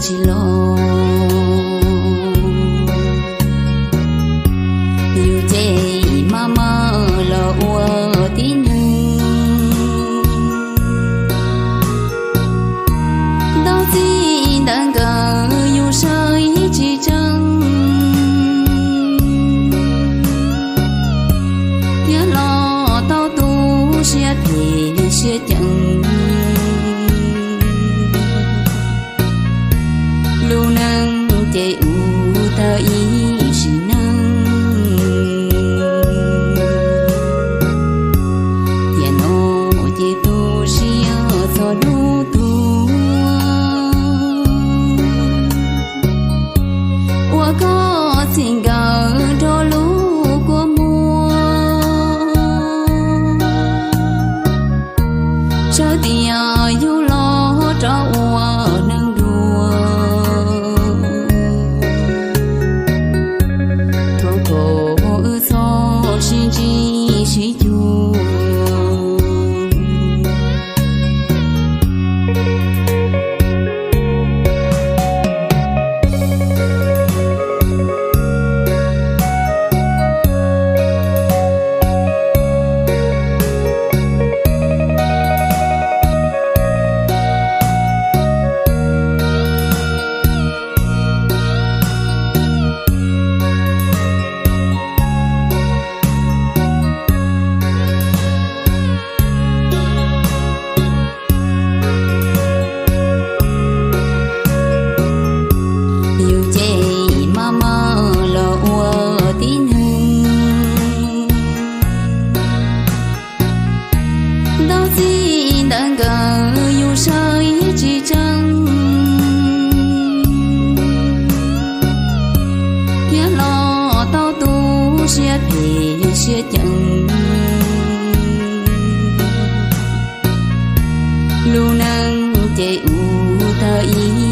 tsis los. Yus ces maj mam los ua tib neeg, ntaub txij ntawm nkawd yus saib tsis tseeb. Thiab los tau tu siab phem siab ceem, lub neej ces ua tau ib sim neej. Tiam no ces tu siab txog hnub tuag, ua koj txij nkawm nrog lub kua muag, sawv tias yus los rov ua neeg dua. Thov kom wb txhob sib ntsib sib cuag. Yus ces maj mam los ua tib neeg, ntaub txij ntawm nkawd yus saib tsis tseeb. Thiab los tau tu siab phem siab ceem, lub neej ces ua tau ib